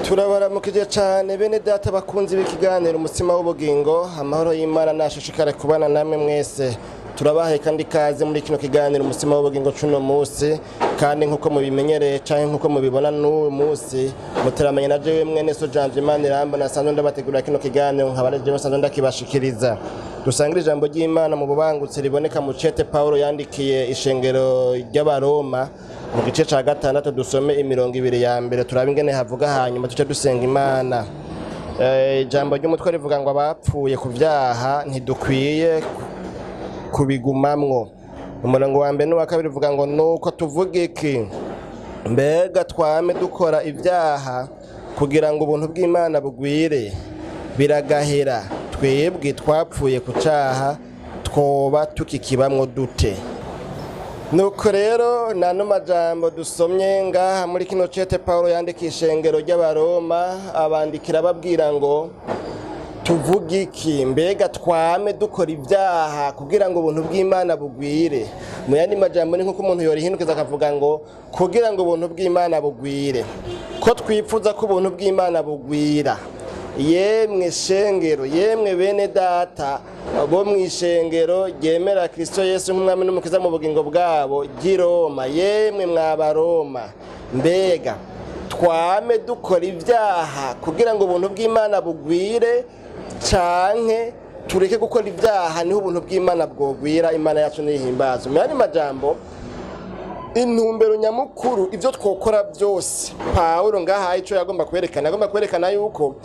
Turabaramukije cyane bene data bakunzi b'ikiganiro Umutsima w'Ubugingo. Amahoro y'Imana nashishikare kubana namwe mwese. Turabahaye kandi ikaze muri kino kiganiro Umutsima w'Ubugingo cuno munsi. Kandi nk'uko mubimenyereye canke nk'uko mubibona n'uyu munsi, muteramanye na jewe mwene so Janvier Manirambona, nasanzwe ndabategurira kino kiganiro, nkaba ari jewe nsanzwe ndakibashikiriza. Dusangire ijambo ry'Imana mu bubangutse riboneka mu cete Pawulo yandikiye ishengero ry'Abaroma mu gice ca gatandatu, dusome imirongo ibiri ya mbere, turabe ingene havuga, hanyuma tuce dusenga Imana. Ijambo ry'umutwe rivuga ngo: "Abapfuye ku vyaha ntidukwiye kubigumamwo." Umurongo wa mbere n'uwa kabiri uvuga ngo: "Nuko tuvuga iki? Mbega twame dukora ibyaha kugira ngo ubuntu bw'Imana bugwire? Biragahera! Twebwe twapfuye ku caha, twoba tukikibamwo dute?" Nuko rero nano majambo dusomye ngaha muri kino cete Paulo yandika ishengero ry'Abaroma, abandikira ababwira ngo: "Tuvuge iki? Mbega twame dukora ibyaha kugira ngo ubuntu bw'Imana bugwire?" Mu yandi majambo ni nk'uko umuntu yorihindukiza akavuga ngo: "Kugira ngo ubuntu bw'Imana bugwire, ko twifuza ko ubuntu bw'Imana bugwira, yemwe shengero, yemwe bene data bo mu ishengero ryemera Kristo Yesu nk'umwami n'umukiza mu bugingo bwabo ry'i Roma, yemwe mw'Abaroma, mbega twame dukora ibyaha kugira ngo ubuntu bw'Imana bugwire, canke tureke gukora ibyaha niho ubuntu bw'Imana bwogwira?" Imana yacu nihimbaza. Mu yandi majambo, intumbero nyamukuru, ibyo twokora byose, Pawulo ngaha ico yagomba kwerekana, yagomba kwerekana yuko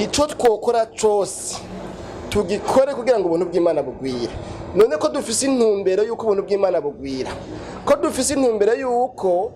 ico twokora cose tugikore kugira ngo ubuntu bw'Imana bugwire. None ko dufise intumbero yuko ubuntu bw'Imana bugwira, ko dufise intumbero yuko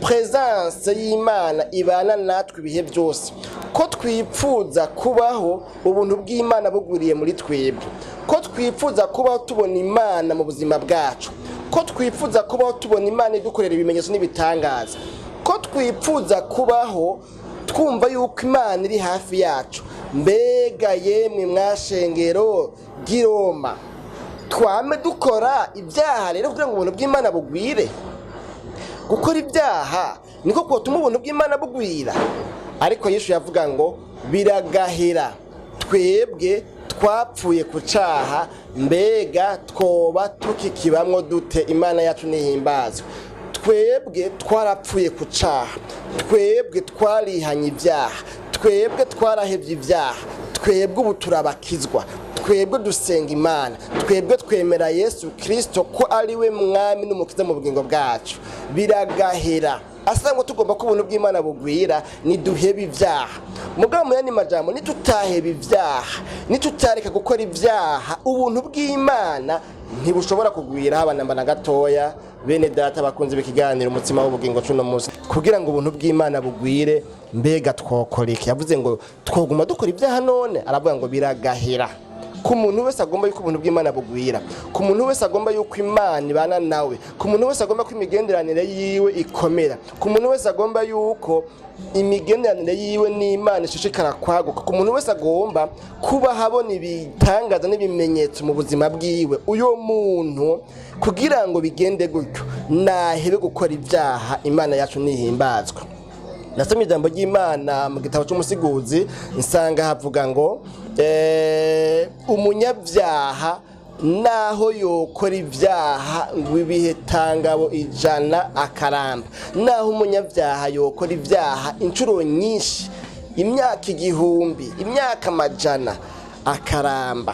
présence y'Imana ibana natwe ibihe byose, ko twipfuza kubaho ubuntu bw'Imana bugwiriye muri twebwe, ko twipfuza kubaho tubona Imana mu buzima bwacu, ko twifuza kubaho tubona Imana idukorera ibimenyetso n'ibitangaza, ko twipfuza kubaho twumva yuko Imana iri hafi yacu, mbega yemwe mwashengero ry'i Roma, twame dukora ibyaha rero kugira ngo ubuntu bw'Imana bugwire? Gukora ibyaha niko kotuma ubuntu bw'Imana bugwira? Ariko Yesu yavuga ngo: "Biragahera! Twebwe twapfuye ku caha, mbega twoba tukikibamwo dute?" Imana yacu nihimbazwe. Twebwe twarapfuye ku caha, twebwe twarihanye ibyaha, twebwe twarahevye ibyaha, twebwe ubu turabakizwa, twebwe dusenga Imana, twebwe twemera Yesu Kirisito ko ari we mwami n'umukiza mu bugingo bwacu. Biragahera! Asa ngo tugomba ko ubuntu bw'Imana bugwira, niduheba ibyaha. Mugabo mu yandi majambo, nitutaheba ibyaha, nitutareka gukora ibyaha, ubuntu bw'Imana ntibushobora kugwira haba namba na gatoya. Bene data bakunze ikiganiro Umutsima w'Ubugingo cuno munsi, kugira ngo ubuntu bw'Imana bugwire, mbega twokora iki? Yavuze ngo: "Twoguma dukora ibyaha none?" Aravuga ngo: "Biragahera!" Ku muntu wese agomba yuko ubuntu bw'Imana bugwira, ku muntu wese agomba yuko Imana ibana nawe, ku muntu wese agomba ko imigenderanire yiwe ikomera, ku muntu wese agomba yuko imigenderanire yiwe n'Imana ishishikara kwaguka, ku muntu wese agomba kuba habona ibitangaza n'ibimenyetso mu buzima bwiwe, uyo muntu kugira ngo bigende gutyo nahebe gukora ibyaha. Imana yacu nihimbazwa. Nasomye ijambo ry'Imana mu gitabo cy'Umusiguzi, nsanga havuga ngo umunyabyaha naho yokora ibyaha ngo ibihe tangabo 100 akaramba, naho umunyabyaha yokora ibyaha inshuro nyinshi, imyaka 1000, imyaka 100, akaramba,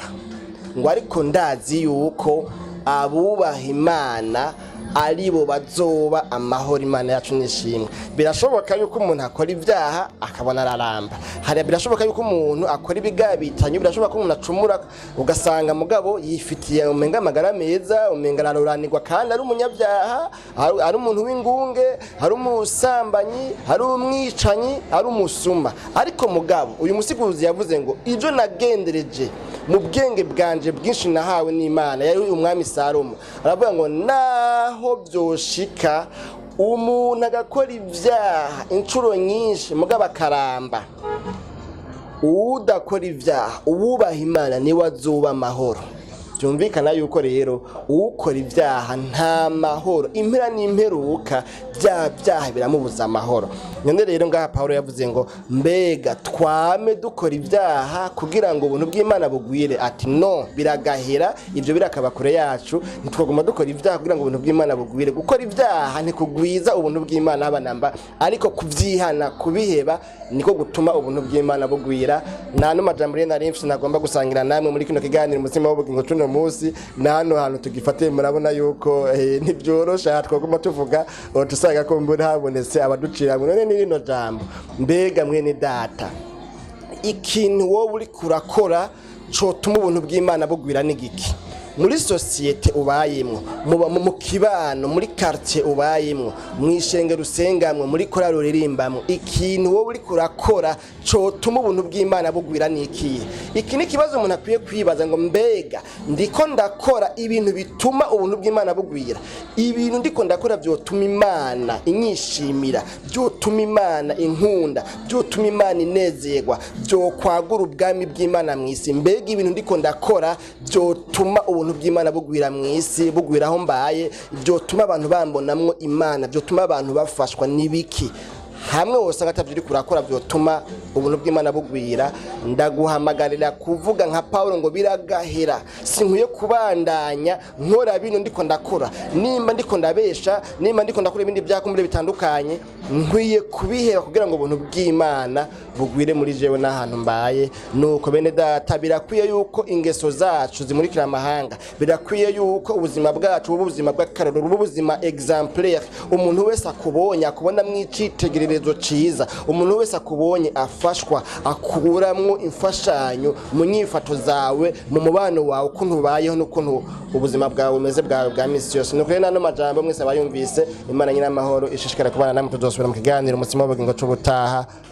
ngo ariko ndazi yuko abubaha Imana aribo bazoba amahoro. Imana yacu nishimwe. Birashoboka yuko umuntu akora ibyaha akabona araramba. Hari birashoboka yuko umuntu akora ibigabitanyo, birashoboka ko umuntu acumura, ugasanga mugabo yifitiye umenga amagara meza, umenga araruranirwa, kandi ari umunyabyaha, ari umuntu w'ingunge, ari umusambanyi, ari umwicanyi, ari umusuma. Ariko mugabo uyu musiguzi yavuze ngo: "Ibyo nagendereje mu bwenge bwanje bwinshi nahawe n'Imana," yari umwami Salomo, aravuga ngo: "Naho byoshika umuntu agakora ibyaha inshuro nyinshi mugabo akaramba, udakora ibyaha, uwubaha Imana niwe azuba amahoro." Byumvikana yuko rero ukora ibyaha nta mahoro, impera n'imperuka bya byaha biramubuza amahoro. None rero ngaha Pawulo yavuze ngo mbega twame dukora ibyaha kugira ngo ubuntu bw'Imana bugwire? Ati no, biragahera, ibyo birakaba kure yacu. Ntitwaguma dukora ibyaha kugira ngo ubuntu bw'Imana bugwire. Gukora ibyaha ntikugwiza ubuntu bw'Imana haba namba, ariko kubyihana, kubiheba, niko gutuma ubuntu bw'Imana bugwira. Nta n'amajambo rero nari mfise nagomba gusangira namwe muri kino kiganiro Umutsima w'Ubugingo cuno munsi. Na hano hantu tugifatiye murabona yuko ntibyoroshe. Aha twaguma tuvuga tusanga ko mbona habonetse abaducira. None ni rino jambo: mbega mwene data, ikintu wowe uri kurakora cotuma ubuntu bw'Imana bugwira n'igiki muri sosiyete ubayemwo, muba mu kibano, muri quartier ubayemwo, mu ishengero usengamwo, muri korali uririmbamwo? Ikintu wowe uri kurakora cotuma ubuntu bw'Imana bugwira n'ikihe? Iki ni ikibazo umuntu akwiye kwibaza ngo mbega ndiko ndakora ibintu bituma ubuntu bw'Imana bugwira? Ibintu ndiko ndakora vyotuma Imana inyishimira, vyotuma Imana inkunda, vyotuma Imana inezerwa, vyokwagura ubwami bw'Imana mw'isi? Mbega ibintu ndiko ndakora vyotuma ubuntu bw'Imana bugwira mw'isi, bugwira aho mbaye, vyotuma abantu bambonamwo Imana, vyotuma abantu bafashwa n'ibiki? Hamwe wose atavyo uriko urakora vyotuma ubuntu bw'Imana bugwira, ndaguhamagarira kuvuga nka Pawulo ngo biragahera, sinkwiye kubandanya nkora bino ndiko ndakora. Nimba ndiko ndabesha, nimba ndiko ndakora ibindi byakumbure bitandukanye, nkwiye kubiheba kugira ngo ubuntu bw'Imana bugwire muri jewe n'ahantu mbaye. Nuko bene data, birakwiye yuko ingeso zacu zimurikira amahanga. Birakwiye yuko ubuzima bwacu buba ubuzima bw'akarorero, buba ubuzima exemplaire. Umuntu wese akubonye akubonamwo icitegererezo ciza. Umuntu wese akubonye afashwa, akuramwo imfashanyo mu nyifato zawe, mu mubano wawe, ukuntu ubayeho n'ukuntu ubuzima bwawe bumeze bwawe bwa misi yose. Nuko rero n'ano majambo mwese abayumvise, Imana nyir'amahoro ishishikara kubana namwe. Tuzosubira mu kiganiro Umutsima w'Ubugingo c'ubutaha.